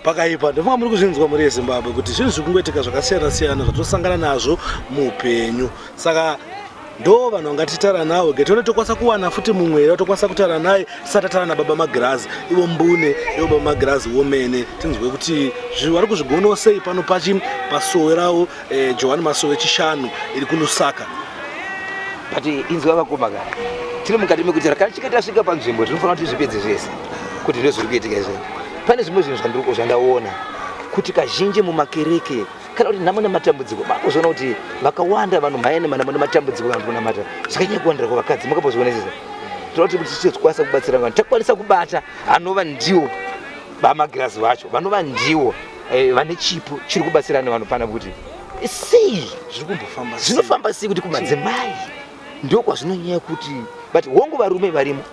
Pakaipa. Ndofunga muri kuzvinzwa mhuri yeZimbabwe kuti zvinhu zviri kungoitika zvakasiyana siyana zvatosangana nazvo muupenyu. Saka ndo vanhu vangatitaura nawo getone tokwanisa kuwana futi mumwe here tokwanisa kutaura naye tisati tataura nababa Magirazi, ivo mbune ivo baba Magirazi womene, tinzwe kuti vari kuzvigonawo sei pano pachi pasowe ravo Johani Masowe Chishanu iri kuLusaka. But inzwa vakoma ka, tiri mukati mekuti kana tichinge tasvika panzvimbo tinofanira kuti tizvipedze zvese kuti ndozviri kuitika izvi. Pane zvimwe zvinhu zvandaona kuti kazhinji mumakereke kana kuti nhamo nematambudziko, makuzoona kuti vakawanda vanomhanya nemanhamo nematambudziko kana kunamata zvakanyanya kuwandira kuvakadzi. Makambozviona izvozvo? Tinoda kuti tichikwanisa kubatsira vanhu, takwanisa kubata anova ndiwo vamagirazi vacho vanova ndiwo vane chipo chiri kubatsira nevanhu pana kuti sei zviri kumbofamba sei? Zvinofamba sei kuti kumadzimai ndokwazvinonyanya kuti, but hongu varume varimo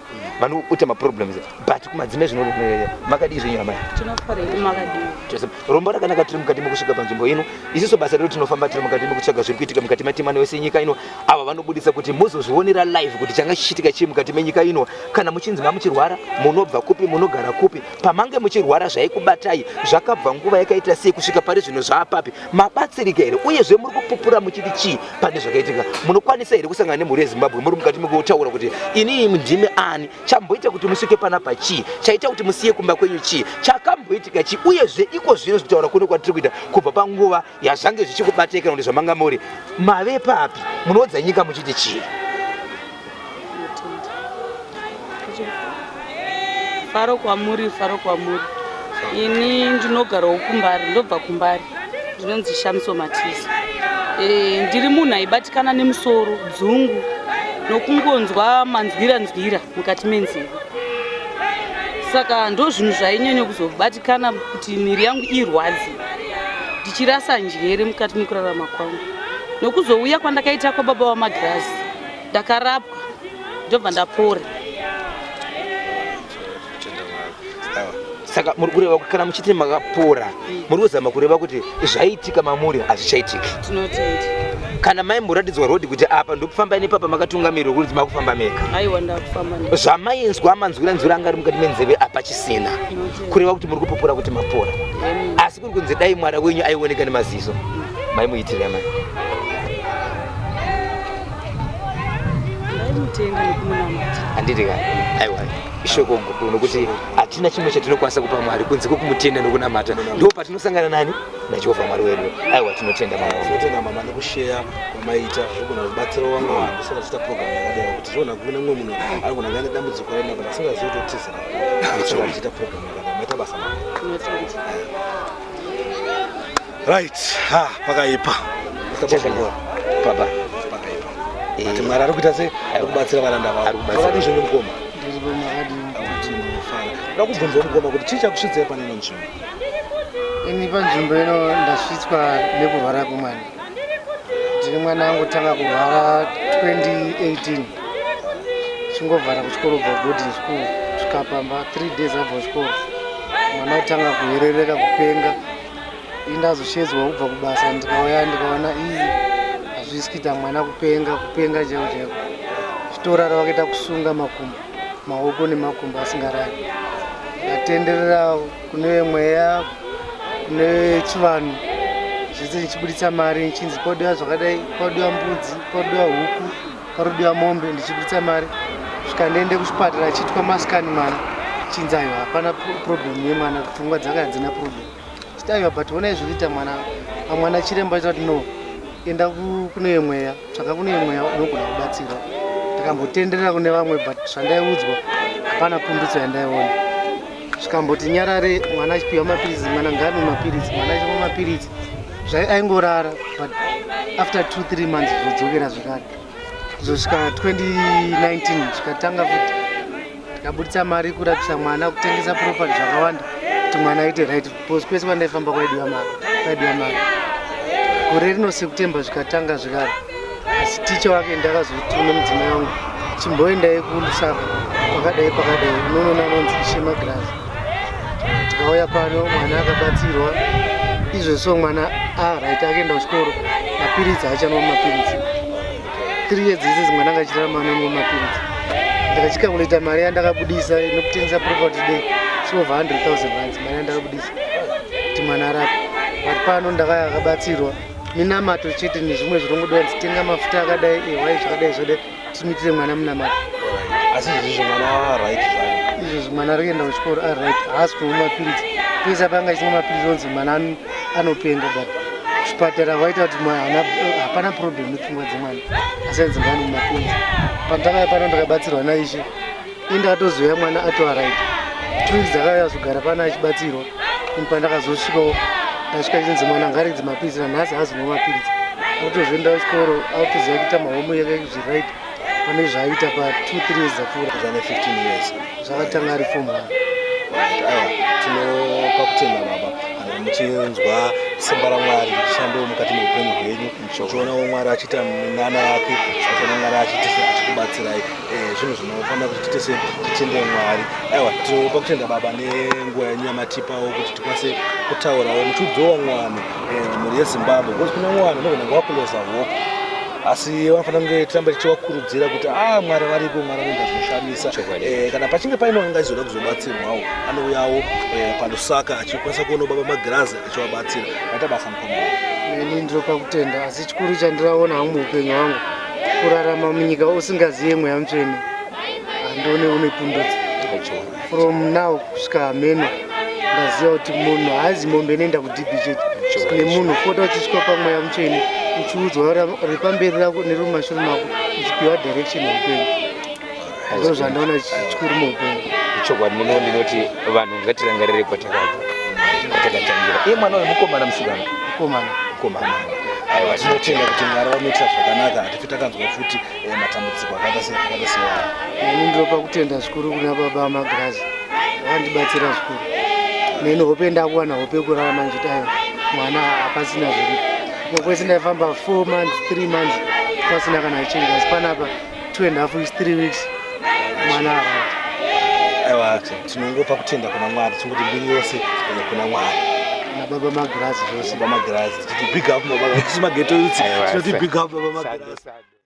vanoita maproblems, but kumadzimai zvinonyanya. Makadii zvenyu amai? Tinofara hedu, makadii? Rombo rakanaka tiri mukati mekusvika panzvimbo ino. Isusu basa redu tinofamba tiri mukati mekutsvaga zviri kuitika mukati metimano yose yenyika ino. Ava vanobudisa kuti muzozvionera live kuti changa chichiitika chii mukati menyika ino. Kana muchinzi mamuchirwara, munobva kupi, munogara kupi, pamange muchirwara zvaikubatai zvakabva nguva yakaita sei kusvika pari zvino zvaapapi, mabatsirika here, uyezve muri kupupura muchiti chii pane zvakaitika? Munokwanisa here kusangana nemhuri yeZimbabwe muri mukati mekutaura kuti inini ndimi ani, chamboita kuti musvike panapa chii, chaita kuti musiye kumba kwenyu chii, chakamboitika chii, uyezve iko zvino zvitaura kuno kwatiri kuita kubva panguva yazvange zvichikubatai kana kuti zvamanga muri mave papi, munoudza nyika muchiti chii? Faro kwamuri, faro kwamuri. Ini ndinogarawo kuMbare, ndobva kuMbare, ndinonzi Shamiso Matiza. Ndiri munhu aibatikana nemusoro, dzungu nokungonzwa manzwira nzwira mukati menzeve. Saka ndo zvinhu zvainyanya kuzobatikana kuti miri yangu irwadze, ndichirasa njere mukati mekurarama kwangu. Nokuzouya kwandakaita kwababa vaMagirazi, ndakarapwa ndobva ndapora. Saka muri kureva kuti kana muchiti makapora, muri kuzama kureva kuti zvaitika mamuri hazvichaitiki? Tinotenda. Kana maimboratidzwa rodhi kuti apa ndokufamba nepapa makatungamirwa kuti makufamba mega? Aiwa, ndakufamba ndega. Zvamainzwa manzwira nzwira anga ari mukati menzeve apachisina, kureva kuti muri kupupura kuti mapora? Asi kuri kunzi dai mwana wenyu aioneka nemaziso, maimuitira mai? Ndaimutenda nekumunamata. Handiti ka? Aiwa, ishoko guru, nokuti hatina chimwe chatinokwanisa kupa Mwari kunze kwekumutenda nokunamata. Ndo patinosangana nani naJehovha Mwari wedu. Aiwa, tinotenda mama. Tinotenda mama nekusheya kwamaita, zvogona kubatsira vamwe vanhu. Saka tichiita program yakadai kuti zvogona kune mumwe munhu anogona kunge ane dambudziko raina but asingazivi kuti otizira. Saka tichiita program yakadai, maita basa mama. Tinotenda. Right, ha, pakaipa. Baba. Pakaipa. But Mwari ari kuita sei? Ari kubatsira varanda vavo. Ari kubatsira. Makadii zvenyu mukoma? Ndiripo, makadii? Tinofara. Ndoda kubvunzawo mukoma kuti chii chakusvitsai pane ino nzvimbo? Ini panzvimbo ino ndasvitswa nekurwara kwemwana. Ndine mwana angotanga kurwara 2018, chingovhara kuchikoro, kubva boarding school svika pamba, 3 days abva kuchikoro, mwana otanga kuherereka, kupenga. Ini ndazoshedzwa kubva kubasa, ndikauya ndikaona ii hazvisi kuita, mwana kupenga, kupenga chaiko chaiko, chitorara vakaita kusunga makumbo, maoko nemakumbo, asingarari. Ndatenderera kune mweya, kune chivanhu zvese, ndichibuditsa mari, nchinzi podiwa zvakadai, podiwa mbudzi, podiwa huku, parodiwa mombe, ndichibuditsa mari svika ndiende kuchipatara, achiitwa mascan, mwana chinzi aiwa, hapana problem yemwana, pfungwa dzake hadzina problem. Chiti aiwa, but onai zviri kuita mwana pamwana. Chiremba achita kuti no, enda kune mweya, tsvaka kune mweya, unogona kubatsirwa. Ndakambotenderera kune vamwe, but zvandaiudzwa hapana pundutso yandaiona. Zvikamboti nyarare, mwana achipiwa mapiritsi, mwana ngaanwe mapiritsi, mwana achimwa mapiritsi, aingorara, but after 2 3 months zvodzokera zvekare. Kuzosvika 2019 zvikatanga futi, ndikabuditsa mari kurapisa mwana, kutengesa property, zvakawanda kuti mwana aite right, because kwese kwandaifamba kwaidiwa mari, kwaidiwa mari. Gore rino September zvikatanga zvekare, asi ticha wake ndakazoti nemudzimai wangu, chimboendai kuLusaka, pakadai pakadai unonoona anonzi Ishe Magirazi. Tikauya pano, mwana akabatsirwa. Izvozvo mwana aright, akaenda kuchikoro, mapiritsi haachanwa mapiritsi. 3 years izezi mwana anga achirarama anonwa mapiritsi. Ndakachikalkulata mari yandakabudisa nekutengesa property day. It's over 100,000 rands mari yandakabudisa kuti mwana arape. But pano ndakaya akabatsirwa minamato chete nezvimwe zvirongodiwa nditenga mafuta akadai ehwai zvakadai zvadai timitire mwana munamato. Asi izvozvo mwana right zvayo. Izvozvo mwana ari kuenda kuchikoro ari right, haasi kumwa mapiritsi. Pese panga achimwa mapiritsi onzi mwana anopenga, but kuchipatara vaita kuti hapana problem nepfungwa dzemwana, asi ainzi ngaanwe mapiritsi. Pandakauya pano ndakabatsirwa naIshe, ini ndakatozouya mwana atova right. 2 weeks dzakauya zogara pano achibatsirwa. Ini pandakazosvikawo ndasvika chinzi mwana ngaridzi mapiritsi, nanhasi haazomwa mapiritsi, akutozoenda kuchikoro, akutoziva kuita mahomework zviright pane zvaaita pa 2 3 years dzapfuura. Zvane 15 years. Zvakatanga ari form 1. Right, aiwa, tinopa kutenda baba kana muchinzwa simba raMwari richishandewo mukati meupenyu hwenyu, muchionawo Mwari achiita minana yake, achiona Mwari achikubatsirai. Zvinhu zvinofanira kuti tiite se titende Mwari. Aiwa, tinopa kutenda baba nenguva yenyu yamatipawo kuti tikwanise kutaurawo muchiudzowa mwana mhuri yeZimbabwe, because kuna mwana unogona kunge wakuloza hope, asi vanofanira kunge tirambe tichivakurudzira kuti a Mwari variko, Mwari vanoita zvinoshamisa. Kana pachinge paine wange achizoda kuzobatsirwawo, anouyawo paLusaka achikwanisa kuona baba Magirazi achivabatsira. Vaita basa mukomana. Ini ndinopa kutenda, asi chikuru chandiraona hangu muupenyu hwangu, kurarama munyika usingaziye Mweya Mutsvene, handione une pundutso. From now kusvika hameno, ndaziva kuti munhu haazi mombe inoenda kudhibhi chete. Nemunhu pota uchisvika paMweya Mutsvene, uchiudzwa repamberi rako neremumashure mako, uchipiwa direction yeupenyu. Ndo zvandaona chikuru muupenyu. Chokwadi, neniwo ndinoti vanhu ngatirangarire kwatakabva, kwatakatangira. Iye mwana uyu mukomana, musikana? Mukomana. Mukomana. Aiwa, tinotenda kuti Mwari vanoita zvakanaka. Hatifi takanzwa futi matambudziko akaita sewayo. Neni ndinopa kutenda zvikuru kuna baba Magirazi, vakandibatsira zvikuru. Neni hope ndakuwana hope yekurarama nje, aiwa, mwana hapasina zviripo. Kwese ndaifamba 4 months, 3 months pasina kana change, asi panapa 2 and half weeks, 3 weeks, mwana aright. Aiwa, tinongopa kutenda kuna Mwari, tingoti mbiri yose kuna Mwari nababa Magirazi zvose. Baba Magirazi, tichiti big up baba. Tisi maghetto youths. Aiwa, tinoti big up baba Sando, Magirazi. sando.